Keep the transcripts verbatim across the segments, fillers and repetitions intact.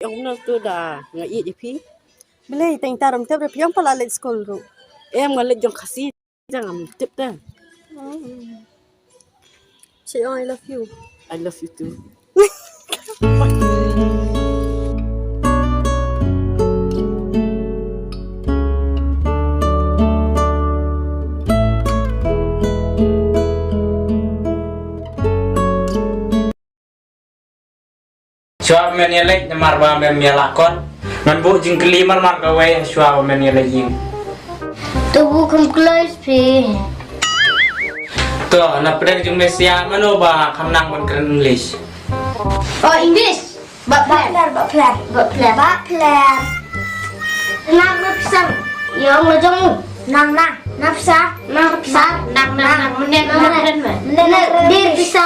Ong na tu da nga i i phi. Bele teng taram tep re phi ong pala leit skul ru. Em nga leit jong Khasi jang am tep te. Say oh, I love you. I love you too. Shuwa ba men ïaleit namar ba mem ïalakot. Ngan buh jingkylli marmar kawei shuwa ba men ïaleit ïing. To buh kham kloi phi. To na pdeng jong me sia mano ba kham nang ban kren English. Oh English. Ba pler ba pler ba pler ba pler. Nang na pisa. Ïa ong la jong u. Nang na na pisa. Nang na pisa. Nang nang nang menen nang kren me. Menen na pisa.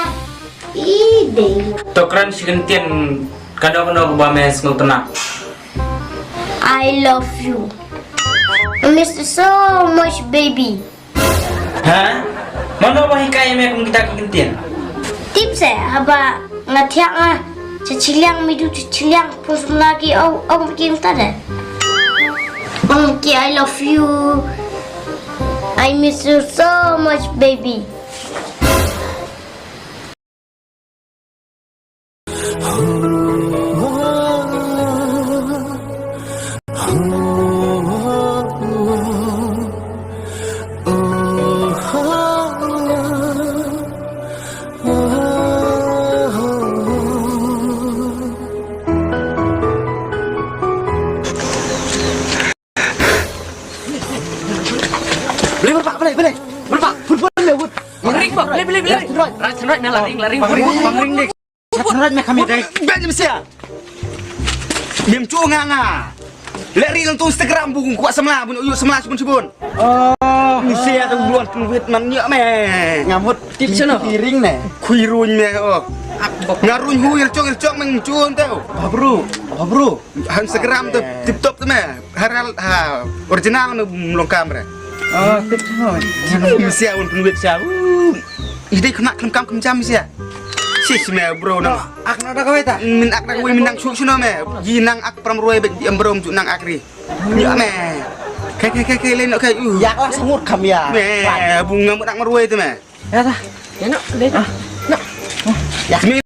Ih, dei. To kren shi kyntien kano kano ba me sngewtynnat. I love you. I miss you so much, baby. Ha? Mano ba hikai me kum kita ki kyntien? Tip se haba nga thiah nga cha chiliang mi du cha chiliang pun samla ki au au ki ta de. Ong ki I love you. I miss you so much, baby. Blei, blei, blei, blei. Blei, blei, blei. Ring, bang, blei, blei, blei. Rat, rat, na laring, laring. Bang ring, bang ring deh. Rat, rat, na kami deh. Bang, mesti ya. Mem chu nga nga. Leh reel tu Instagram bu kuat samla, bu yu samla chibun chibun. Oh. Mesti ya tu buat tu wit man nya me. Ngamut tip chano. Ring ne. Khui ruin me oh. Nga ruin hu il chok il chok meng chun tu. Babru, babru. Han Instagram tu tip top tu me. Haral ha original me long kamera. Oh, tip tu. Sia un pun wit sia. Ide kena kem kam kem jam sia. Sis me bro na. Ak na da kawai ta. Min ak da kawai min nang chu chu na me. Yi nang ak pram roi bet di em bro chu nang ak ri. Ya me. Kai kai kai kai le no kai. Ya kelas ngut kam ya. Me bunga mut ak marwai tu me. Ya ta. Ya no. No. Ya.